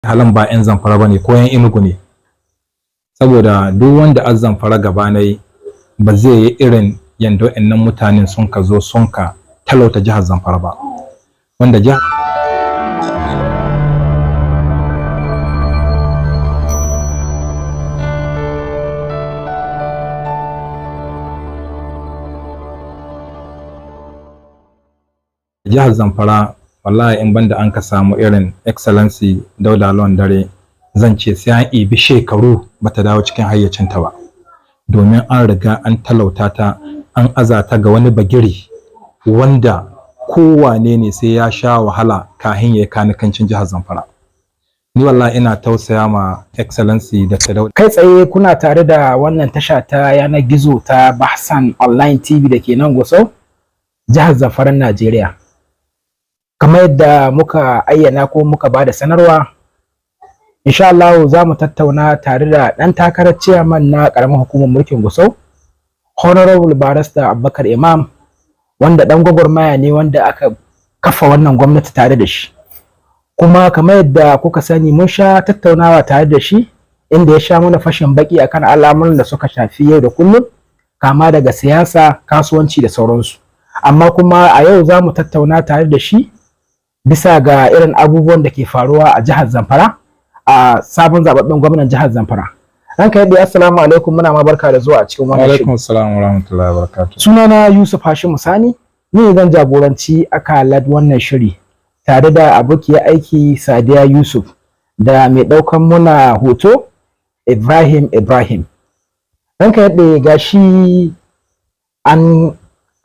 Halan ba 'yan Zamfara ba ne ko 'yan Enugu ne, saboda duk wanda az Zamfara gabanai ba zai yi irin yanda wa'annan mutanen sun ka zo sun ka talauta jihar Zamfara ba. Wanda jihar Zamfara, wallahi in banda an ka samu irin Excellency Dauda Lawan Dare, zan ce sai an ibi shekaru bata dawo cikin hayyacinta ba, domin an riga an talauta ta, an aza ta ga wani bagiri wanda kowane ne sai ya sha wahala kahin ya yi kanikancin jihar Zamfara. Ni wallahi ina tausaya ma Excellency Dr. Dauda. Kai tsaye kuna tare da wannan tasha ta yanar gizo ta Bahsan Online TV da ke nan Gusau, jihar Zamfaran Najeriya. Kamar yadda muka ayyana ko muka ba da sanarwa, insha Allah za mu tattauna tare da ɗan takarar ciyaman na ƙaramar hukumar mulkin Gusau, Honorable Barrister Abubakar Imam, wanda ɗan gwagwarmaya ne wanda aka kafa wannan gwamnati tare da shi. Kuma kamar yadda kuka sani, mun sha tattaunawa tare da shi, inda ya sha mana fashin baki akan al'amuran da suka shafi yau da kullum, kama daga siyasa, kasuwanci da sauransu. Amma kuma a yau za mu tattauna tare da shi bisa ga irin abubuwan da ke faruwa a jihar Zamfara, a sabon zababben gwamnan jihar Zamfara. Ranka yadda, assalamu alaikum, muna ma barka da zuwa a cikin wannan shiri. Alaikum assalam wa rahmatullahi wa barakatuh. Sunana Yusuf Hashimu Sani, ni zan jagoranci akalar wannan shiri tare da abokiyar aiki Sadiya Yusuf da mai ɗaukan muna hoto Ibrahim Ibrahim. Ranka yadda, gashi an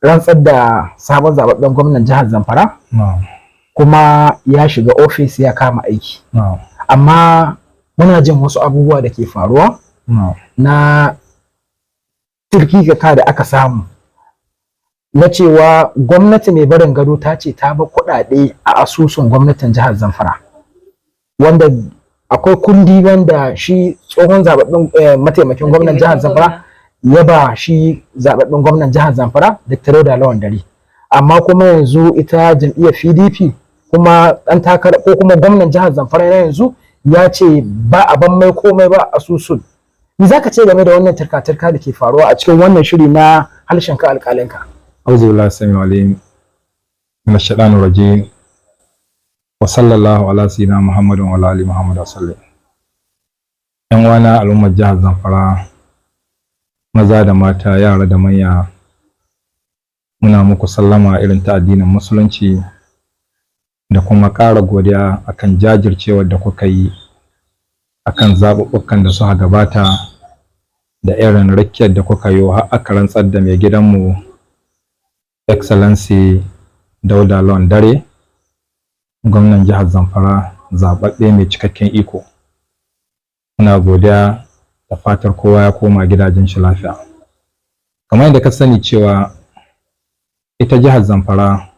rantsar da sabon zababben gwamnan jihar Zamfara, kuma ya shiga ofis ya kama aiki. Amma muna jin wasu abubuwa da ke faruwa na tirkikaka da aka samu na cewa gwamnati mai barin gado ta ce ta ba kuɗaɗe a asusun gwamnatin jihar Zamfara, wanda akwai kundi wanda shi tsohon zababben mataimakin gwamnan jihar Zamfara ya ba shi zababben gwamnan jihar Zamfara, Dr. Dauda Lawan Dare. Amma kuma yanzu ita jam'iyyar PDP, kuma ɗan takara ko kuma gwamnan jihar Zamfara na yanzu, ya ce ba a ban mai komai ba asusun. Me zaka ce game da wannan turka-turka da ke faruwa a cikin wannan shiri na Harshen Ka Alƙalinka? Auzu billahi sami alim min ash-shaytanir rajim, wa sallallahu ala sayyidina Muhammadin wa ala ali Muhammad wa sallam. Yan uwana al'ummar jihar Zamfara, maza da mata, yara da manya, muna muku sallama irin ta addinin Musulunci da kuma ƙara godiya akan jajircewar da kuka yi akan zaɓuɓɓukan da suka gabata da irin rakiyar da kuka yi har aka rantsar da mai gidanmu, Excellency Dauda Lawan Dare, gwamnan jihar Zamfara zaɓaɓɓe mai cikakken iko. Muna godiya da fatar kowa ya koma gidajen shi lafiya. Kamar yadda ka sani cewa ita jihar Zamfara,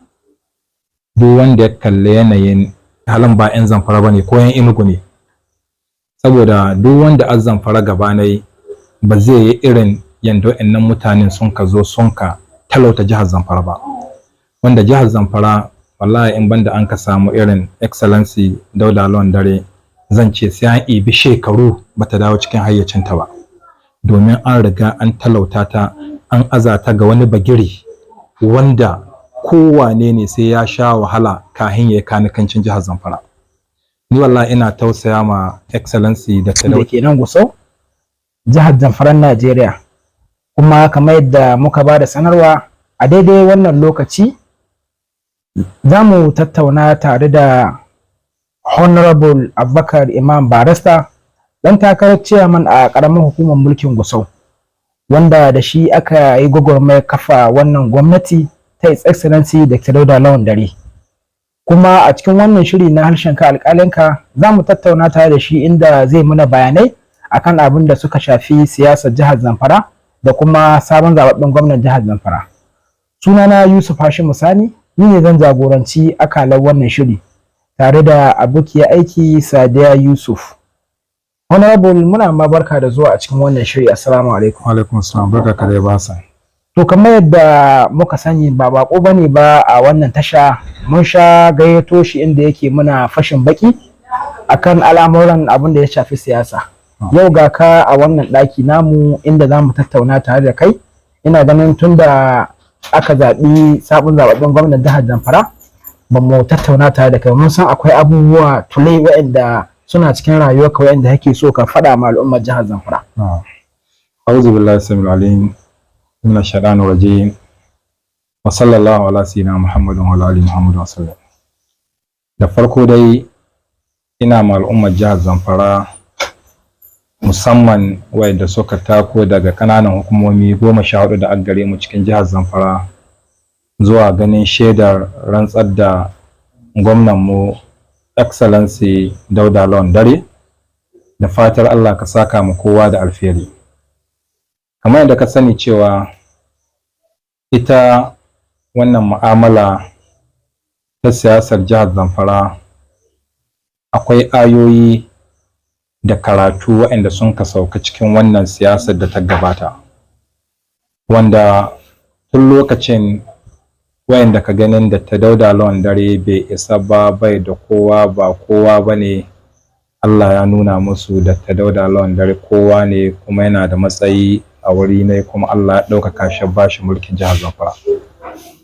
duk wanda ya kalli yanayin halan ba 'yan Zamfara ba ne ko 'yan Enugu ne, saboda duk wanda az Zamfara gabanai ba zai yi irin yanda wa'annan mutanen sun ka zo sun ka talauta jihar Zamfara ba. Wanda jihar Zamfara, wallahi in banda an ka samu irin Excellency Dauda Lawan Dare, zan ce sai an ibi shekaru bata dawo cikin hayyacinta ba, domin an riga an talauta ta, an aza ta ga wani bagiri wanda kowane ne sai ya sha wahala kahin ya yi kanikancin jihar Zamfara. Ni wallahi ina tausaya ma Excellency Dr. Da ke nan Gusau, jihar Zamfaran Najeriya. Kuma kamar yadda muka ba da sanarwa, a daidai wannan lokaci za mu tattauna tare da Honorable Abubakar Imam Barrister, ɗan takarar ciyaman a ƙaramar hukumar mulkin Gusau, wanda da shi aka yi gwagwarmayar kafa wannan gwamnati ta His Excellency Dr. Dauda Lawan Dare. Kuma a cikin wannan shiri na Harshen Ka Alƙalinka za mu tattauna tare da shi, inda zai muna bayanai akan abin da suka shafi siyasar jihar Zamfara da kuma sabon zababben gwamnan jihar Zamfara. Sunana Yusuf Hashimu Sani, ni ne zan jagoranci akalar wannan shiri tare da abokiyar aiki Sadiya Yusuf. Honorable, muna ma barka da zuwa a cikin wannan shiri. Assalamu alaikum. Wa alaikum assalam, barka ka dai basa. To, kamar yadda muka sani, ba bako bane ba a wannan tasha, mun sha gayyato shi inda yake muna fashin baki. Akan al'amuran abin da ya shafi siyasa. Yau ga ka a wannan ɗaki namu inda za mu tattauna tare da kai. Ina ganin tun da aka zaɓi sabon zaɓaɓɓen gwamnan jihar Zamfara ba mu tattauna tare da kai. Mun san akwai abubuwa tuli waɗanda suna cikin rayuwarka waɗanda kake so ka faɗa ma al'ummar jihar Zamfara. أعوذ بالله السميع العليم من الشيطان الرجيم، وصلى الله على سيدنا محمد وعلى آل محمد وسلم. Da farko dai ina ma al'ummar jihar Zamfara, musamman wayanda suka tako daga ƙananan hukumomi 14 da gare mu cikin jihar Zamfara zuwa ganin shaidar rantsar da gwamnan mu, Excellency Dauda Lawan Dare, da fatar Allah ka saka mu kowa da alheri. Kamar yadda ka sani cewa ita wannan mu'amala ta siyasar jihar Zamfara akwai ayoyi da karatu waɗanda sun ka sauka cikin wannan siyasar da ta gabata, wanda tun lokacin wayanda ka ganin da ta Dauda Lawan Dare bai isa ba, bai da kowa, ba kowa ba ne, Allah ya nuna musu da ta Dauda Lawan Dare kowa ne, kuma yana da matsayi a wuri ne, kuma Allah ya ɗaukaka shi, ba shi mulkin jihar Zamfara.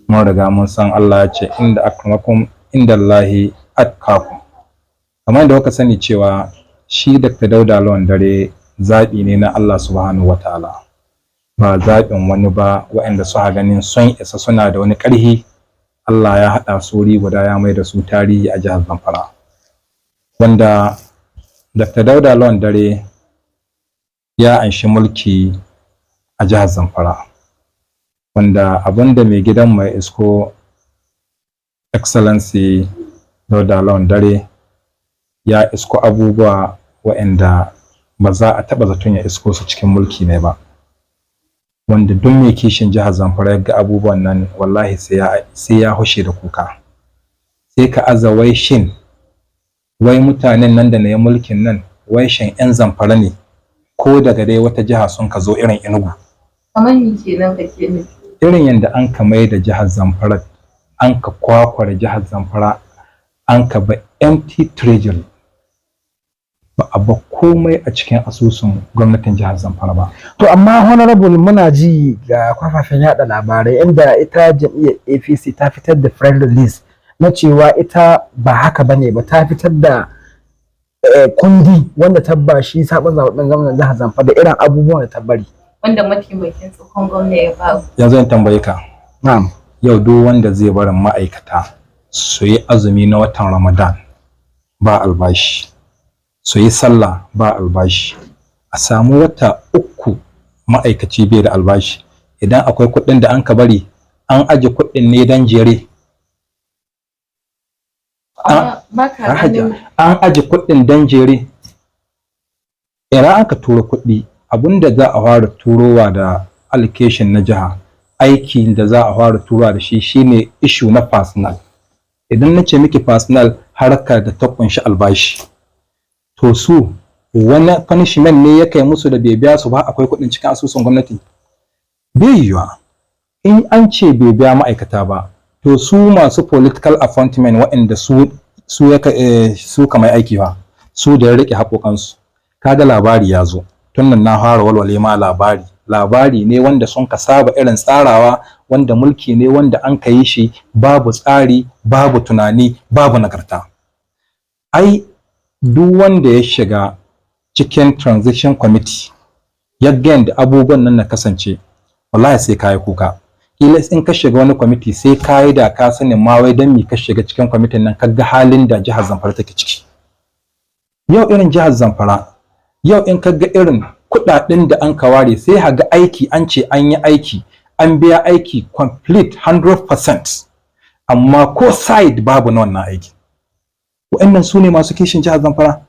Mun riga mun san Allah ya ce inda akramakum indallahi atqakum. Kamar yadda kuka sani cewa shi Dr. Dauda Lawan Dare zaɓi ne na Allah Subhanahu wataala, ba zaɓin wani ba. Waɗanda suka ganin sun isa, suna da wani ƙarhi, Allah ya haɗa su wuri guda ya mai da su tarihi a jihar Zamfara. Wanda Dr. Dauda Lawan Dare ya anshi mulki a jihar Zamfara, wanda abin da mai gidan mai isko, Excellency Dauda Lawan Dare, ya isko abubuwa waɗanda ba za a taɓa zaton ya isko su cikin mulki ne ba, wanda duk mai kishin jihar Zamfara ya ga abubuwan nan, wallahi sai ya hushe da kuka. Sai ka aza wai shin wai mutanen nan da na yi mulkin nan, wai shin 'yan Zamfara ne ko daga dai wata jiha sun ka zo irin Enugu? Kamar ni kenan kake nufi? Irin yadda an ka mai da jihar Zamfara, an ka kwakware jihar Zamfara, an ka ba empty treasury, ba a ba komai a cikin asusun gwamnatin jihar Zamfara ba. To amma honorable, muna ji ga kafafen yada labarai inda ita jam'iyyar APC ta fitar da press release na cewa ita ba haka bane ba, ta fitar da kundi wanda ta ba shi sabon zababben gwamnan jihar Zamfara da irin abubuwan da ta bari. Wanda mataimakin tsohon gwamna ya ba. Yanzu in tambaye ka. Na'am. Yau duk wanda zai barin ma'aikata su yi azumi na watan Ramadan ba albashi, su yi sallah ba albashi, a samu wata 3 ma'aikaci bai da albashi, idan akwai kuɗin da an ka bari, an aje kuɗin ne don jere? Amma ba ka ganin An aje kuɗin don jere? Idan aka tura kuɗi, abinda za a fara turowa da allocation na jiha, aiki da za a fara turowa da shi shine issue na personnel. Idan na ce miki personnel, harkar da ta kunshi albashi. To su wani punishment ne ya kai musu da bai biya su ba? Akwai kuɗin cikin asusun gwamnati? Bai yiwuwa. In an ce bai biya ma'aikata ba, to su masu political appointment waɗanda su ya su kamar aiki ba, su da ya rike haƙoƙansu. Kaga labari ya zo tun nan, na fara walwale ma labari. Labari ne wanda sun ka saba irin tsarawa, wanda mulki ne wanda an ka yi shi babu tsari, babu tunani, babu nagarta. Ai duk wanda ya shiga cikin transition committee ya ga yadda abubuwan nan na kasance, wallahi sai kayi kuka. Kila in ka shiga wani kwamiti sai kayi da ka sanin ma wai dan me ka shiga cikin kwamitin nan, ka ga halin da jihar Zamfara take ciki yau. Irin jihar Zamfara yau, in ka ga irin kuɗaɗen da an ka ware, sai ka ga aiki, an ce an yi aiki, an biya aiki complete 100%, amma ko side babu na wannan aiki. Wa'annan su ne masu kishin jihar Zamfara?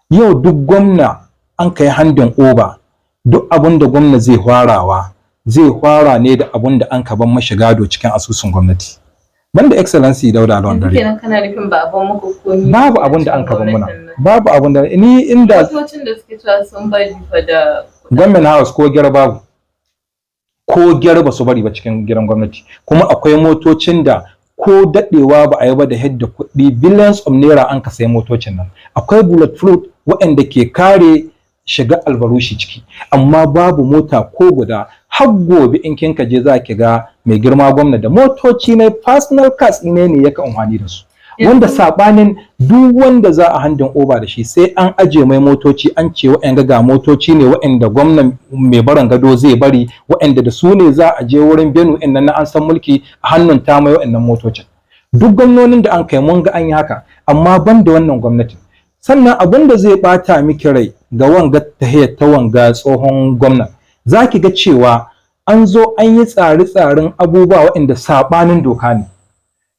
Yau duk gwamna an kai handing over, duk abin da gwamna zai farawa, zai fara ne da abin da an ka ban mashi gado cikin asusun gwamnati, banda Excellency Dauda Lawan Yanzu Dare. kenan kana nufin ba a ban muku komi Babu abin da an ka ban muna, babu abin da ni inda Motocin da suke cewa sun bari fa da Government house, ko gyara babu, ko gyara ba su bari ba cikin gidan gwamnati. Kuma akwai motocin da Ko daɗewa ba a yi ba da yadda kuɗi billions of naira an ka sayi motocin nan. Akwai bulletproof waɗanda ke kare shiga albarushi ciki, amma babu mota ko guda. Har gobe in kin je, za ki ga mai girma gwamna da motoci na personal cars ne yaka amfani da su, wanda sabanin duk wanda za a handing over da shi, sai an aje mai motoci, an ce wa'anga ga motoci ne wa'anda gwamnan mai barin gado zai bari, wa'anda da su ne za a je wurin Benue nan na an san mulki a hannun ta mai wa'annan motocin. Duk gwamnonin da an kai, mun ga an yi haka, amma ban da wannan gwamnatin. Sannan abin da zai bata miki rai ga wanga tahiyar ta wanga tsohon gwamna, za ki ga cewa an zo an yi tsare-tsaren abubuwa waɗanda saɓanin doka ne.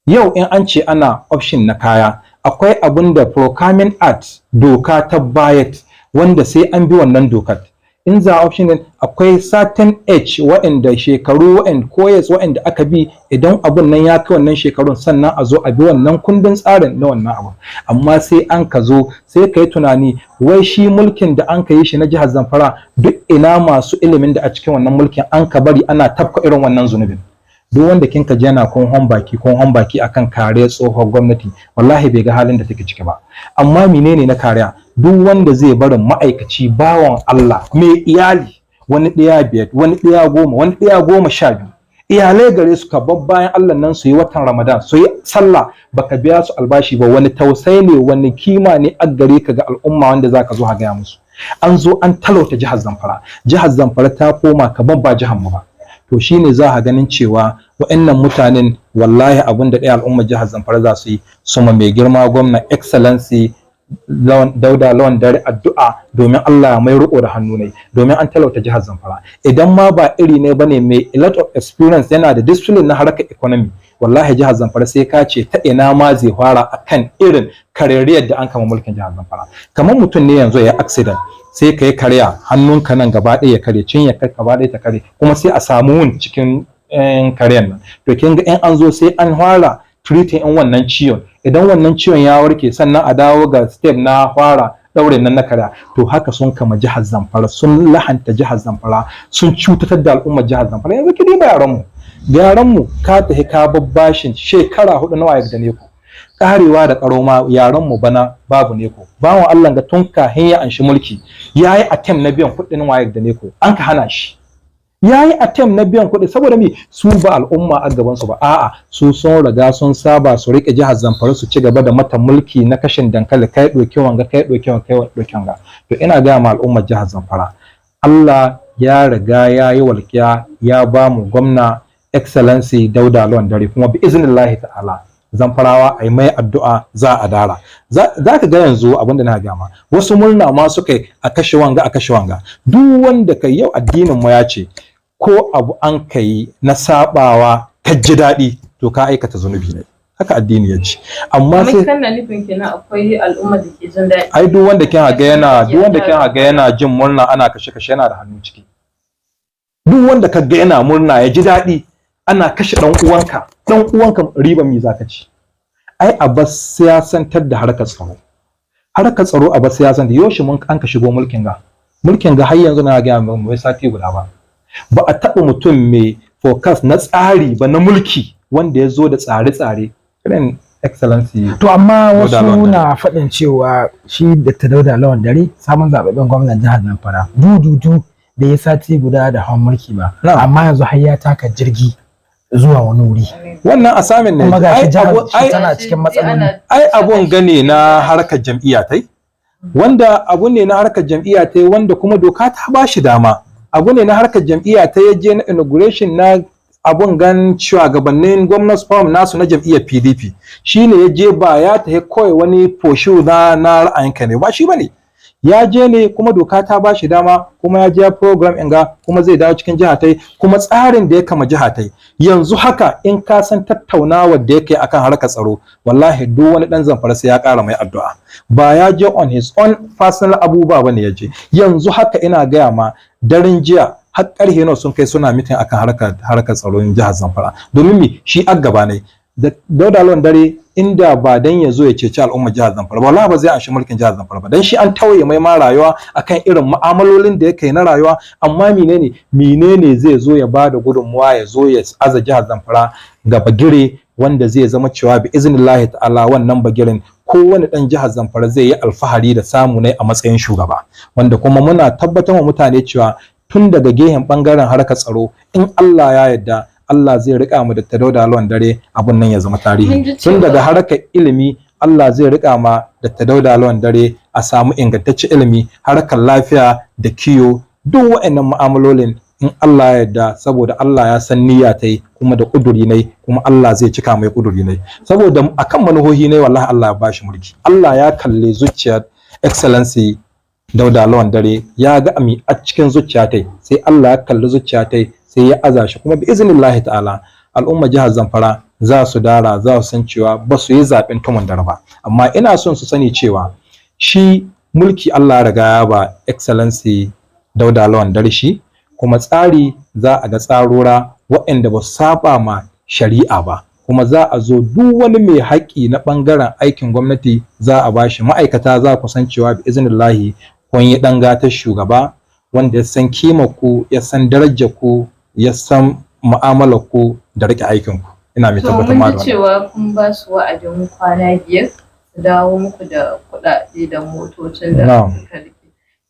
Yau in an ce ana auction na kaya, akwai abin da Procurement Act, doka ta bayat, wanda sai an bi wannan dokar. In za auction din, akwai certain age, waɗanda shekaru, waɗanda koyas, waɗanda aka bi, idan abun nan ya kai wannan shekarun, sannan a zo a bi wannan kundin tsarin na wannan abun. Amma sai an ka zo, sai ka yi tunani, wai shi mulkin da an ka yi shi na jihar Zamfara, duk ina masu ilimin da a cikin wannan mulkin an ka bari ana tafka irin wannan zunubin? Duk wanda kin ka ji yana kun hon baki akan kare tsohon gwamnati, wallahi bai ga halin da take ciki ba. Amma menene na kariya? Duk wanda zai barin ma'aikaci, bawan Allah mai iyali, wani ɗaya biyar, wani ɗaya 10, wani ɗaya 12, iyalai gare su, ka bayan Allah nan su yi watan Ramadan, su yi sallah, baka biya su albashi ba, wani tausayi ne, wani kima ne a gare ka ga al'umma wanda zaka zo ha gaya musu? An zo an talauta jihar Zamfara. Jihar Zamfara ta koma kamar ba jihar mu ba. To shine za a ganin cewa wa'annan mutanen, wallahi abin da ɗaya al'ummar jihar Zamfara za su yi, su ma mai girma gwamna, Excellency Dauda Lawan Dare, addu'a domin Allah mai riko da hannu ne, domin an talauta jihar Zamfara. Idan ma ba iri ne bane mai a lot of experience, yana da discipline na harkar economy, wallahi jihar Zamfara sai ka ce ta ina ma zai fara akan irin kareriyar da an kama mulkin jihar Zamfara. Kamar mutum ne yanzu ya accident, sai ka yi karya hannunka nan gaba ɗaya ya kare, cinya ka gaba ɗaya ta kare, kuma sai a samu wound cikin karyan nan. To kin ga in an zo, sai an fara treating in wannan ciwon. Idan wannan ciwon ya warke, sannan a dawo ga step na fara ɗaurin nan na karya. To haka sun kama jihar Zamfara, sun lahanta jihar Zamfara, sun cutatar da al'ummar jihar Zamfara. Yanzu ki diba yaran mu, yaran mu, ka tafi ka babbashin shekara 4 na WAEC da NECO, karewa da karoma, yaran mu bana babu NECO. Bawan Allah ga tun kahin ya anshi mulki yayi attempt na biyan kuɗin WAEC da NECO, an ka hana shi. Yayi attempt na biyan kuɗi. Saboda me? Su ba al'umma a gaban su ba. A'a, su sun riga sun saba su rike jihar Zamfara, su ci gaba da mata mulki na kashin dankali, kai ɗauki wanga, kai ɗauki wanga, kai ɗauki wanga. To ina ga ma al'ummar jihar Zamfara, Allah ya riga ya yi walƙiya, ya ba mu gwamna, Excellency Dauda Lawan Dare, kuma bi iznillahi ta'ala, Zamfarawa a yi mai addu'a, za a dara. Za ka ga yanzu abinda na gama, wasu murna ma suka yi a kashe wanga, a kashe wanga. Duk wanda kai, yau addinin mu ya ce ko abu an kai na sabawa ka ji daɗi, to ka aikata zunubi ne. Haka addini ya ce. Amma sai kana nufin kenan akwai al'umma da ke jin daɗi? Ai duk wanda kin ga yana jin murna ana kashe kashe, yana da hannu ciki. Duk wanda ka ga yana murna, ya ji daɗi ana kashe ɗan uwanka, ɗan uwanka, riba mi zaka ci? Ai a bar siyasantar da harkar tsaro. Harkar tsaro a bar siyasantar. Yoshi mun an ka shigo mulkin ga? Har yanzu na ga mu sati guda ba, ba a taɓa mutum mai focus na tsari ba na mulki, wanda ya zo da tsare-tsare irin Excellency To amma Dauda wasu Lawan Dare. na faɗin cewa shi Dr. Dauda Lawan Dare, sabon zaɓaɓɓen gwamnan jihar Zamfara, dududu da ya sati guda da hawan mulki ba, amma yanzu har ya taka jirgi zuwa wani wuri. Wannan assignment ne. Kuma gashi Ai, jihar shi tana cikin matsaloli. Ai abun gane na harkar jam'iyya tai, wanda abu ne na harkar jam'iyya tai, wanda kuma doka ta ba shi dama. Abu ne na harkar jam'iyya ta, yaje na inauguration na abun gan shugabannin governors forum nasu na jam'iyyar PDP shine ya je. Ba ya tafi kawai wani poshu na ra'ayinka ne ba, shi bane. Ya je ne kuma doka ta ba shi dama, kuma ya je program inga, kuma zai dawo cikin jiha tai, kuma tsarin da ya kama jiha tai yanzu haka, in ka san tattaunawar da yake akan harkar tsaro, wallahi duk wani dan Zamfara sai ya ƙara mai addu'a. Ba ya je on his own personal abubuwa bane ya je. Yanzu haka ina gaya ma, daren jiya har ƙarfe nawa sun kai suna meeting akan harkar tsaron jihar Zamfara. Domin mi? Shi a gaba ne. Da Dauda Lawan Dare, inda ba dan ya zo ya ceci al'ummar jihar Zamfara ba, wallahi ba zai anshi mulkin jihar Zamfara ba, dan shi an tauye mai ma rayuwa akan irin mu'amalolin da yake na rayuwa. Amma menene zai zo ya bada gudunmuwa, ya zo ya aza jihar Zamfara ga bagire wanda zai zama cewa bi iznillahi ta'ala wannan bagiren kowane dan jihar Zamfara zai yi alfahari da samu ne a matsayin shugaba? Wanda kuma muna tabbatar wa mutane cewa tun daga gehen bangaren harkar tsaro, in Allah ya yarda, Allah zai rika mu da Dauda Lawan Dare, abun nan ya zama Mun tarihi. ji Tun cewa- daga harkar ilimi, Allah zai rika ma da Dauda Lawan Dare a samu ingantaccen ilimi, harkar lafiya da kiyo, duk wa'annan mu'amalolin in Allah ya yarda, saboda Allah ya san niyya ta yi kuma da kuduri ne, kuma Allah zai cika mai kuduri ne, saboda akan manuhohi ne wallahi Allah ya bashi mulki. Allah ya kalle zuciyar Excellency Dauda Lawan Dare, ya ga ami a cikin zuciya tai, sai Allah ya kalli zuciya tai, sai ya aza shi. Kuma bi iznillahi ta'ala al'umma jihar Zamfara za su dara, za su san cewa ba su yi zaben tumun dare ba. Amma ina son su sani cewa shi mulki Allah ya riga ya ba Excellency Dauda Lawan Dare shi, kuma tsari za a ga tsarora waɗanda ba su saba ma shari'a ba, kuma za a zo duk wani mai haƙƙi na ɓangaren aikin gwamnati za a bashi. Ma'aikata za ku san cewa bi iznillahi kun yi ɗan gatar shugaba wanda ya san kimar ku, ya san darajar ku, ya san mu'amalar ku da riƙe aikin ku. Ina mai To tabbatar ma mun da ji wannan. cewa kun ba su wa'adin kwana 5 su dawo muku da kuɗaɗe da motocin da Na'am. suka rike.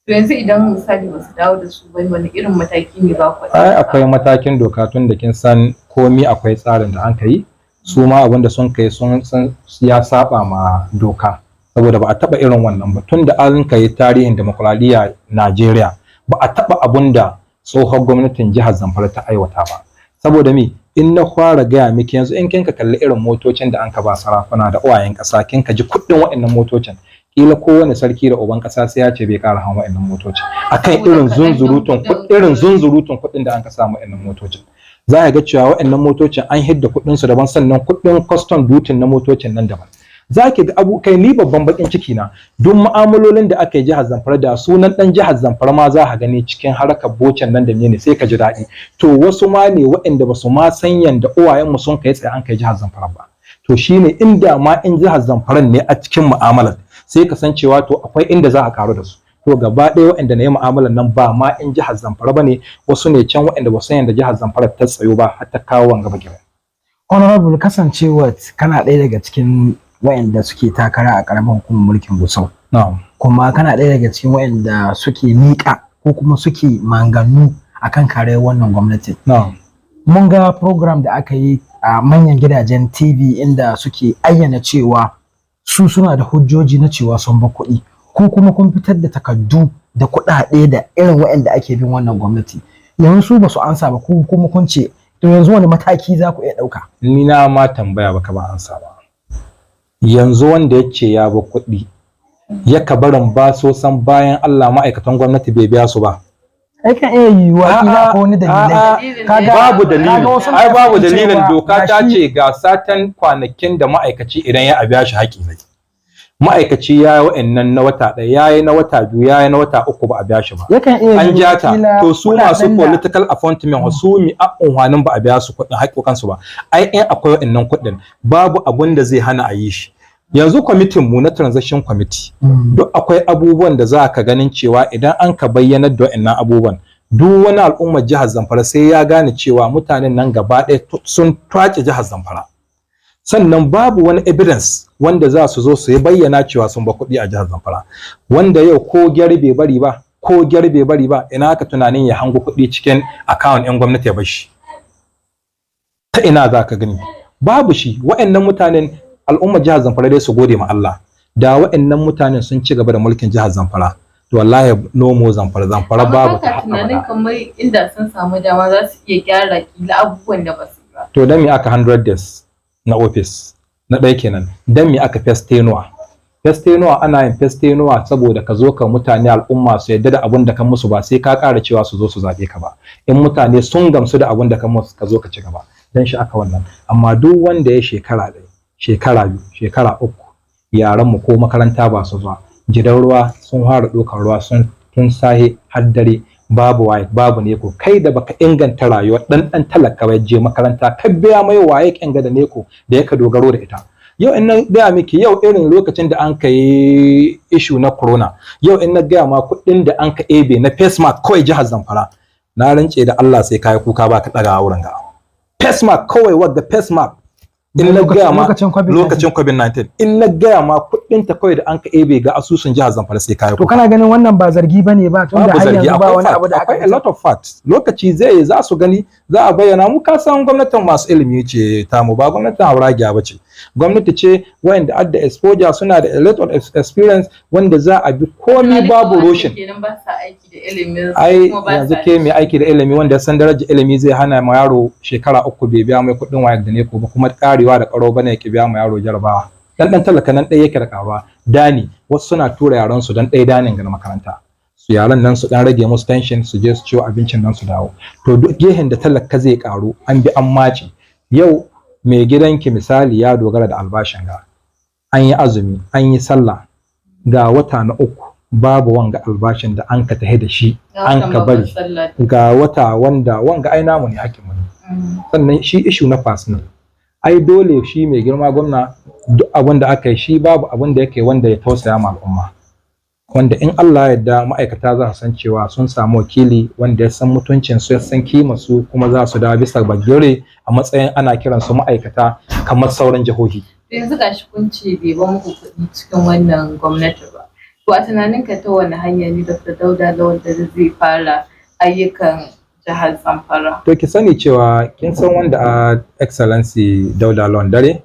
To yanzu idan misali ba su dawo da su ba, wani irin mataki ne ba ku Ai ɗauka? akwai matakin doka, tun da kin san komi akwai tsarin da an kai. Su ma abin da sun kai sun san ya saba ma doka, saboda ba a taba irin wannan ba tun da an kai tarihin demokuraɗiyya Najeriya. Ba a taba abun da tsohon gwamnatin jihar Zamfara ta aiwata ba. Saboda mi in na fara gaya miki yanzu, in kin ka kalli irin motocin da an ka ba sarakuna da uwayen ƙasa, kin ka ji kuɗin waɗannan motocin, kila kowane sarki da uban ƙasa sai ya ce bai ƙara hawan waɗannan motocin akan Saboda irin kaɗan zunzurutun ɗin kuɗin. irin zunzurutun kuɗin da an ka samu waɗannan motocin. Za a ga cewa waɗannan motocin an hidda kuɗin su daban, sannan kuɗin custom duty na motocin nan daban. Za ki ga abu kai ni babban bakin ciki na, duk mu'amalolin da aka yi jihar Zamfara da sunan dan jihar Zamfara ma za a gani cikin harkar bocin nan da ne, sai ka ji daɗi. To wasu ma ne waɗanda ba su ma san yanda uwayenmu sun kai tsaye an kai jihar Zamfara ba. To shine inda ma in jihar Zamfara ne a cikin mu'amalar, sai ka san cewa to akwai inda za a karu da su. To gaba ɗaya waɗanda na yi mu'amalar nan ba ma in jihar Zamfara ba ne, wasu ne can waɗanda ba su san yanda jihar Zamfara ta tsayo ba har ta kawo wanga bagiren. Honorable, kasancewa kana ɗaya daga cikin wayanda suke takara a ƙaramar hukumar mulkin Gusau, Na'am. kuma kana ɗaya daga cikin wayanda suke miƙa ko kuma suke manganu akan kariyar wannan gwamnati, Na'am. mun ga program da aka yi a manyan gidajen TV inda suke ayyana cewa su suna da hujjoji na cewa sun ba kuɗi, ko kuma kun fitar da takardu da kuɗaɗe da irin waɗanda ake bin wannan gwamnati. Yanzu su ba su ansa ba, ko kuma kun ce, to yanzu wani mataki za ku iya ɗauka? Ni na ma tambaya baka ba ansa ba. Yanzu wanda ya ce ya ba kuɗi, ya ka barin ba so san bayan Allah ma'aikatan gwamnati bai biya su ba. Ai kan iya yiwuwa kila A'a, akwai wani dalilai. a'a, Dalilin da Kaga- ya babu sa- dalili. Kaga wasu na Ai babu faɗin dalilin. cewa Doka ta gashi- ce ga satan kwanakin da ma'aikaci idan ya biya shi haƙi ne. Ma'aikaci ya yi wa'annan na wata 1, ya yi na wata 2, ya yi na wata 3, ba a biya shi ba. Yakan iya An yiwuwa ja ta. kila To su masu kuɗaɗen da- political appointment, su mi a unhwanin ba a biya su kuɗin haƙoƙansu ba? Ai in akwai wa'annan kuɗin, babu abun da zai hana a yi shi. Yanzu kwamitin mu na transaction committee, duk akwai abubuwan da za ka ganin cewa idan an ka bayyanar da wa'annan abubuwan, duk wani al'ummar jihar Zamfara sai ya gane cewa mutanen nan gaba ɗaya sun twace jihar Zamfara. Sannan babu wani evidence wanda za su zo su yi bayyana cewa sun ba kuɗi a jihar Zamfara, wanda yau ko gyar bai bari ba, ko gyar bai bari ba. Ina aka tunanin ya hango kuɗi cikin account ɗin gwamnati ya bashi? Ta ina za ka gani? Babu shi. Wa'annan mutanen, al'ummar jihar Zamfara dai su gode ma Allah. Da wa'annan mutanen sun ci gaba da mulkin jihar Zamfara, to wallahi no more Zamfara. Zamfara Amma babu baka ta har tunanin abada. kamar inda sun samu dama za su iya gyara kila abubuwan da ba su yi ba? To dan me aka 100 days na office? Na ɗaya kenan. Dan me aka first tenure? First tenure, ana yin first tenure saboda ka zo ka mutane, al'umma su yadda da abun da ka musu, ba sai ka ƙara cewa su zo su zaɓe ka ba. In mutane sun gamsu da abun da ka musu, ka zo ka ci gaba. Dan shi aka wannan. Amma duk wanda ya shekara 1, shekara 2, shekara 3, yaran mu ko makaranta ba su zuwa, gidan ruwa sun fara ɗaukar ruwa sun tun sahe har dare. Babu WAEC, babu NECO. Kai da baka inganta rayuwar dan talaka ba je makaranta, ka biya mai WAEC ga da NECO da yaka dogaro da ita. Yau in na gaya miki, yau irin lokacin da an ka yi issue na corona, yau in na gaya ma kuɗin da an ka ebe na face mask kawai jihar Zamfara, na rance da Allah sai kayi kuka ba ka ɗaga wurin ga face mask kawai. Wadda face mask, in na gaya ma Lokacin COVID-19. Lokacin COVID-19, in na gaya ma kuɗin ta kawai da an ka ebe ga asusun jihar Zamfara, sai kayi To, kana ganin wannan ba zargi bane ba, tunda Babu har zargi, yanzu ba akwai wani fact, abu da aka akwai a lot of facts. Lokaci zai yi za su gani, za a bayyana. Mu ka san gwamnatin masu ilimi ce tamu, ba gwamnatin hauragiya ba ce. Gwamnati ce wayanda adda exposure, suna da a lot of experience, wanda za a bi komi babu rushing. Kenan ba sa aiki da ilimin su, Ai kuma ba yanzu sa ke mai aiki da ilimi, wanda ya san darajar ilimi, zai hana ma yaro shekara 3 bai biya mai kuɗin WAEC da NECO ba, kuma karewa da karo bane ya biya ma yaro jarabawa? Dan talaka nan ɗaya yake da karuwa dani. Wasu suna tura yaran su dan ɗaya danin ga makaranta, su yaran nan su dan rage musu tension, su je su ciwo abincin nan su dawo. To, duk gehen da talaka zai karu, an bi an mace. Yau mai gidanki misali ya dogara da albashin ga, an yi azumi, an yi sallah, ga wata na 3 babu wanga albashin da an ka tahi da shi an ka bari, ga wata wanda wanga ai namu ne, hakkinmu ne. Sannan shi issue na personal, ai dole shi mai girma gwamna, duk abin da aka yi shi, babu abin da yake wanda ya tausaya ma al'umma. Wanda in Allah ya yarda, ma'aikata za su san cewa sun samu wakili wanda ya san mutuncin su, ya san kima su, kuma za su dawo bisa bagire a matsayin ana kiran su ma'aikata kamar sauran jihohi. Yanzu gashi kun ce bai ba muku kuɗi cikin wannan gwamnati ba. To, a tunaninka ta wani hanya ne Dr. Dauda Lawal da zai fara ayyukan jihar Zamfara? To, ki sani cewa kin san wanda a Excellency Dauda Lawan Dare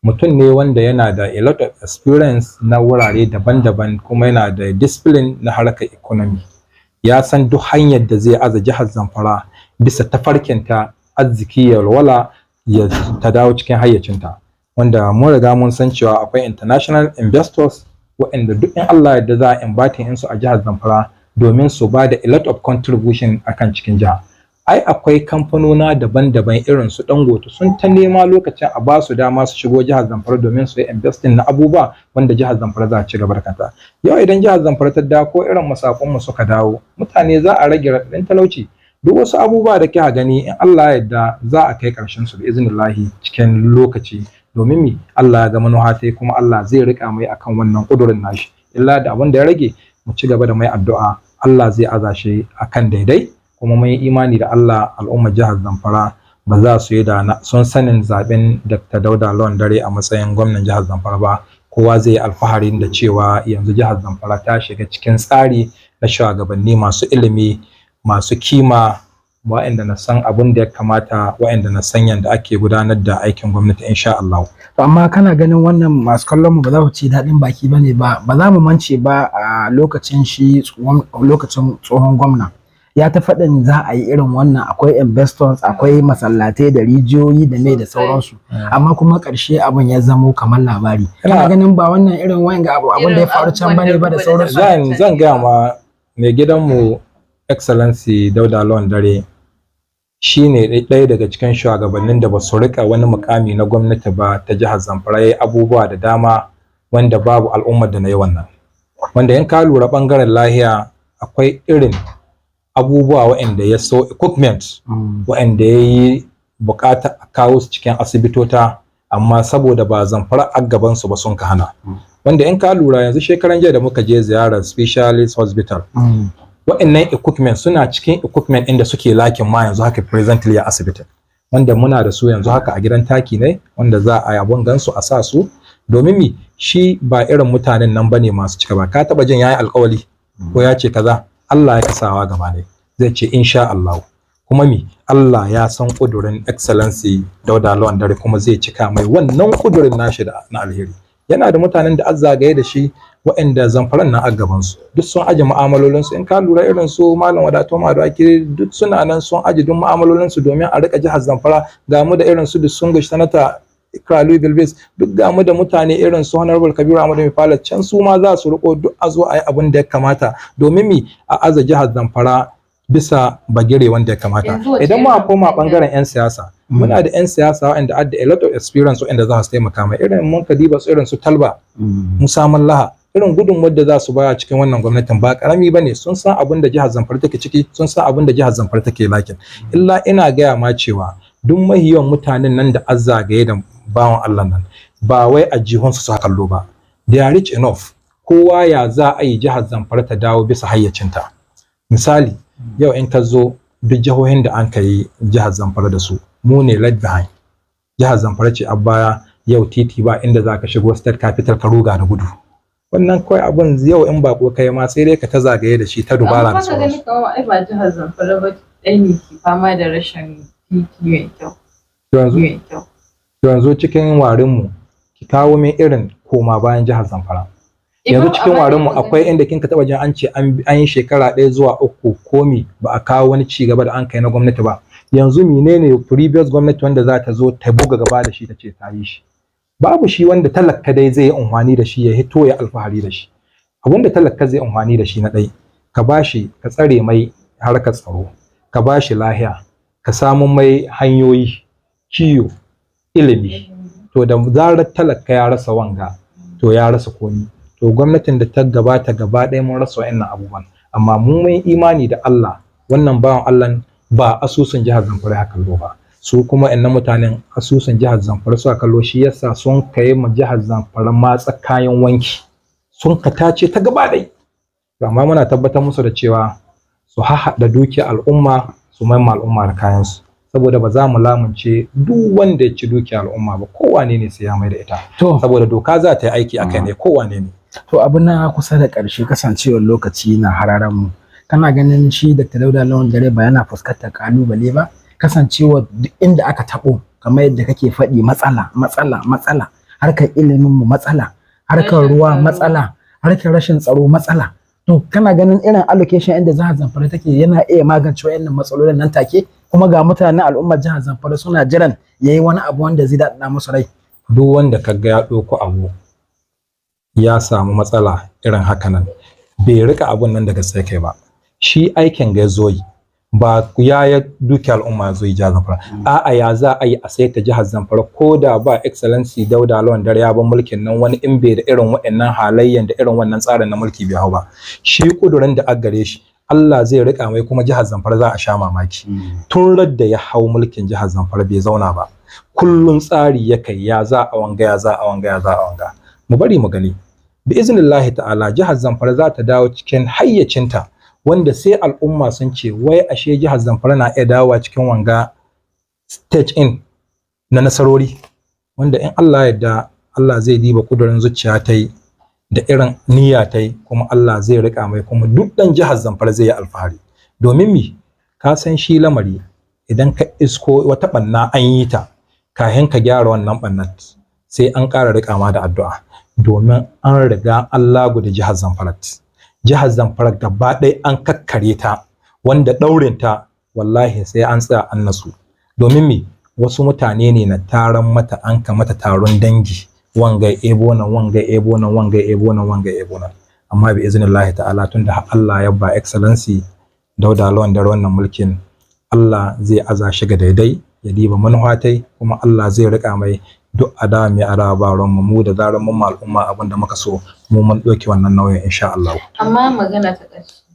mutum ne wanda yana da a lot of experience na wurare daban-daban, kuma yana da discipline na harkar economy. Ya san duk hanyar da zai aza jihar Zamfara bisa tafarkinta, arziki ya walwala, ya ta dawo cikin hayyacinta. Wanda mun riga mun san cewa akwai international investors waɗanda duk in Allah yadda za a inviting su a jihar Zamfara domin su ba da a lot of contribution akan cikin jiha. Ai akwai kamfanona daban-daban irin su Dangote, sun ta nema lokacin a ba su dama su shigo jihar Zamfara domin su yi investing na abubuwa wanda jihar Zamfara za a ci gaba da kanta. Yau idan jihar Zamfara ta dawo, ko irin masakon mu suka dawo, mutane za a rage raɗaɗin talauci. Duk wasu abubuwa da kika gani, in Allah ya yarda za a kai ƙarshen su bi iznillahi cikin lokaci. Domin mi? Allah ya ga manuha tai, kuma Allah zai rika mai akan wannan kudurin nashi. Illa da abin da ya rage, mu ci gaba da mai addu'a, Allah zai aza shi akan daidai. Kuma mun yi imani da Allah, al'ummar jihar Zamfara ba za su yi da sun sanin zaben Dr. Dauda Lawan Dare a matsayin gwamnan jihar Zamfara ba. Kowa zai yi alfaharin da cewa yanzu jihar Zamfara ta shiga cikin tsari na shugabanni masu ilimi, masu kima, waɗanda na san abin da ya kamata, waɗanda na san yadda ake gudanar da aikin gwamnati, insha Allah. To, amma kana ganin wannan, masu kallon mu ba za ku ci daɗin baki bane ba, ba za mu mance ba, a lokacin shi lokacin tsohon gwamna ya ta faɗin za a yi irin wannan, akwai investors, akwai masallatai da rijiyoyi da mai da sauransu, amma kuma ƙarshe abin ya zamo kamar labari. Kana ganin ba wannan irin wayan ga abu abin da ya faru can bane ba da sauransu? Zan gaya ma mai gidanmu, Excellency Dauda Lawan Dare, shi ne ɗaya daga cikin shugabannin da ba su riƙa wani mukami na gwamnati ba ta jihar Zamfara ya yi abubuwa da dama wanda babu al'ummar da na yi wannan. Wanda in ka lura ɓangaren lahiya, akwai irin abubuwa waɗanda ya so, equipment waɗanda ya yi bukata a kawo su cikin asibitota, amma saboda ba Zamfara a gabansu ba sun ka hana. Wanda in ka lura yanzu, shekaran jiya da muka je ziyarar specialist hospital, waɗannan equipment suna cikin equipment inda suke lacking ma yanzu haka presently a asibitin, wanda muna da su yanzu haka a gidan taki ne, wanda za a yabon gansu a sa su. Domin mi? Shi ba irin mutanen nan bane masu cika ba. Ka taba jin yayi alƙawali ko ya ce kaza? Allah ya kasawa gaba ne, zai ce insha Allah. Kuma mi? Allah ya san kudurin Excellency Dauda Lawan Dare, kuma zai cika mai wannan kudurin nashi da na alheri. Yana da mutanen da azzagaye da shi waɗanda Zamfaran nan a gabansu, duk sun aje mu'amalolinsu. In ka lura irin su Malam Wadato Madawaki, duk suna nan sun aje duk mu'amalolinsu domin a rika jihar Zamfara. Ga mu da irin su distinguished Sanata Kralu Bilbis, duk ga mu da mutane irin su Honorable Kabiru Ahmadu Mifala can, su ma za su riko duk a zo a yi abin da ya kamata. Domin mi? A aza jihar Zamfara bisa bagire wanda ya kamata. Idan ma koma bangaren 'yan siyasa, muna da 'yan siyasa waɗanda adda a lot of experience, waɗanda za su taimaka mai. Irin mun ka diba su irin su Talba Musa Mallaha, irin su Irin gudunmuwar da za su baya cikin wannan gwamnatin ba karami bane. Sun san abin da jihar Zamfara take ciki, sun san abin da jihar Zamfara take lakin. Illa ina gaya ma cewa duk mahiyawan mutanen nan da azzagaye da bawan Allah nan ba wai a jihunsu su kallo ba. They are rich enough. Kowa ya za a yi jihar Zamfara ta dawo bisa hayyacinta. Misali, yau in ka zo duk jihohin da an kai jihar Zamfara da su, mu ne left behind. Jihar Zamfara ce a baya. Yau titi ba inda za ka shigo state capital ka ruga da gudu. Wannan kawai abun yau in bako kai ma sai dai ka ta zagaye da shi ta dubara da Amma ka gani sauransu. kamar ai ba jihar Zamfara ba ɗaya ne ke fama da rashin titi mai kyau. Yanzu Mai kyau. yanzu cikin warinmu ki kawo min irin koma bayan jihar Zamfara. Yanzu cikin warinmu akwai inda kin ka taba jin an ce an yi shekara 1 zuwa 3 komi ba a kawo wani ci gaba da an kai na gwamnati ba? Yanzu menene previous gwamnati wanda za ta zo ta buga gaba da shi ta ce ta yi shi? Babu shi. Wanda talaka dai zai yi amfani da shi ya hito ya alfahari da shi, abinda talaka zai amfani da shi, na ɗai ka bashi, ka tsare mai harkar tsaro, ka bashi lahiya, ka samu mai hanyoyi, kiyo, ilimi. To da zarar talaka ya rasa wanga, to ya rasa komi. To gwamnatin da ta gabata gaba ɗaya mun rasa wa'annan abubuwan. Amma mu mun imani da Allah, wannan bawan Allah ba asusun jihar Zamfara ya kallo ba. Su kuma innan mutanen asusun jihar Zamfara suka kallo, shi yasa sun kai ma jihar Zamfara matsa kayan wanki, sun ka tace ta gaba ɗaya. Amma muna tabbatar musu da cewa su hahaɗa dukiyar al'umma su maima al'umma da kayansu, saboda ba za mu lamunce duk wanda ya ci dukiyar al'umma ba, kowane ne sai ya mai da ita. To, saboda doka za ta yi aiki akai ne, kowane ne. To, abu na kusa da ƙarshe, kasancewar lokaci na hararen mu. Kana ganin shi Dr. Dauda Lawan Dare ba yana fuskantar kalubale ba, kasancewar duk inda aka taɓo, kamar yadda kake faɗi, matsala, matsala, matsala, harkar ilimin mu matsala, harkar Rashin ruwa tsaro. matsala, harkar rashin tsaro matsala. To kana ganin irin allocation inda jihar Zamfara take yana iya magance wayannan matsalolin nan take, kuma ga mutanen al'ummar jihar Zamfara suna jiran yayi wani abu wanda zai daɗaɗa musu rai? Duk wanda ka ga ya ɗauko abu ya samu matsala irin haka nan, bai rika abun nan daga sai kai ba. Shi aikin ga ya zo yi ba ya duki al'umma ya zo yi jihar Zamfara. A'a, ya za a yi a saita jihar Zamfara ko da ba Excellency Dauda Lawan Dare ya ban mulkin nan, wani in bai da irin waɗannan halayyan da irin wannan tsarin na mulki bai hau ba. Shi kudurin da aka gare shi, Allah zai rika mai, kuma jihar Zamfara za a sha mamaki. Tun da ya hau mulkin jihar Zamfara bai zauna ba, kullun tsari ya kai, ya za a wanga, ya za a wanga, ya za a wanga. Mu bari mu gani, bi iznillahi ta'ala jihar Zamfara za ta dawo cikin hayyacinta, wanda sai al'umma sun ce wai ashe jihar Zamfara na iya dawowa cikin wanga stage in na nasarori, wanda in Allah yarda Allah zai diba kudurin zuciya ta yi da irin niyya ta yi, kuma Allah zai rika mai, kuma duk dan jihar Zamfara zai yi alfahari. Domin mi? Ka san shi lamari idan ka isko wata banna an yi ta, kahin ka gyara wannan bannat sai an ƙara riƙa ma da addu'a, domin an riga an lagu da jihar Zamfara. Jihar Zamfara gaba ɗaya an kakkare ta, wanda ɗaurin ta wallahi sai an tsaya an nasu. Domin me? Wasu mutane ne na taron mata, an ka mata taron dangi, wanga ebo nan, wanga ebo nan, wanga ebo nan, wanga ebo nan. Amma bi iznillahi ta'ala, tunda har Allah ya ba Excellency Dauda Lawan da wannan mulkin, Allah zai aza shi ga daidai, ya diba manufatai, kuma Allah zai rika mai. Duk adawa mai adawa ba ruwan mu, mu da zarar mun ma al'umma abin da muka so, mu mun ɗauki wannan nauyin insha Allah. Amma magana ta ƙarshe,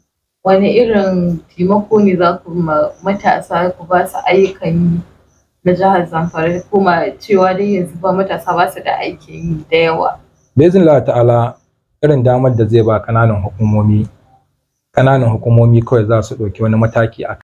wani irin taimako ne za ku ma matasa, ku ba su ayyukan yi na jihar Zamfara, kuma cewa dai yanzu ba matasa ba su da aikin yi da yawa? Biiznillah ta'ala, irin damar da zai ba ƙananan hukumomi, ƙananan hukumomi kawai za su ɗauki wani mataki a